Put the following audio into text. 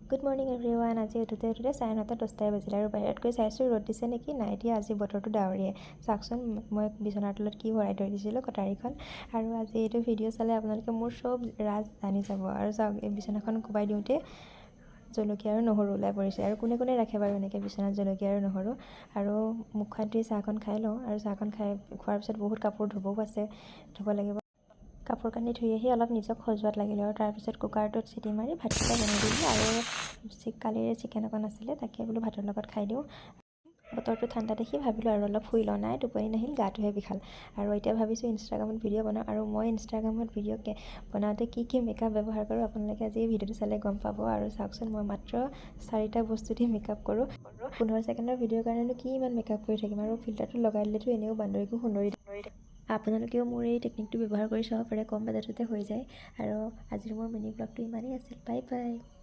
Good morning everyone. আজি উঠোঁতে উঠোঁতে 9:30, 10টাই বাজিলে আৰু বাহিৰত গৈ চাইছোঁ ৰ'দ দিছে নেকি, নাই দিয়া, আজি বতৰটো ডাৱৰীয়াই। চাওকচোন, মই বিচনাৰ তলত কি ভৰাই থৈ দিছিলোঁ, কটাৰীখন। আৰু আজি এইটো ভিডিঅ' চালে আপোনালোকে মোৰ চব ৰাজ জানি যাব। আৰু চাওক, এই বিচনাখন কোবাই দিওঁতে জলকীয়া আৰু নহৰু ওলাই পৰিছে। আৰু কোনে কোনে ৰাখে বাৰু এনেকৈ বিচনাত জলকীয়া আৰু নহৰু? আৰু মুখখন ধুই চাহকণ খাই লওঁ। আৰু চাহকণ খাই খোৱাৰ পিছত বহুত কাপোৰ ধুবও আছে, ধুব লাগিব। কাপোৰ কানি ধুই আহি অলপ নিজক সজোৱাত লাগিলোঁ। আৰু তাৰপিছত কুকাৰটোত চিটি মাৰি ভাতকেইটা বনাই দিলোঁ। আৰু কালিৰে চিকেন অকণ আছিলে, তাকে বোলো ভাতৰ লগত খাই দিওঁ। বতৰটো ঠাণ্ডা দেখি ভাবিলোঁ আৰু অলপ শুই লওঁ। নাই, টোপনি নাহিল, গাটোহে বিষাল। আৰু এতিয়া ভাবিছোঁ ইনষ্টাগ্ৰামত ভিডিঅ' বনাওঁ। আৰু মই ইনষ্টাগ্ৰামত ভিডিঅ' বনাওঁতে কি কি মেকআপ ব্যৱহাৰ কৰোঁ, আপোনালোকে আজি এই ভিডিঅ'টো চালে গম পাব। আৰু চাওকচোন, মই মাত্ৰ চাৰিটা বস্তু দি মেকআপ কৰোঁ। 15 ছেকেণ্ডৰ ভিডিঅ'ৰ কাৰণেনো কি ইমান মেকআপ কৰি থাকিম? আৰু ফিল্টাৰটো লগাই দিলেতো এনেও বান্দৰীকো সুন্দৰী। আপোনালোকেও মোৰ এই টেকনিকটো ব্যৱহাৰ কৰি চাব পাৰে, কম বাজেটতে হৈ যায়। আৰু আজিৰ মোৰ মিনি ব্লগটো ইমানেই আছিল। Bye bye.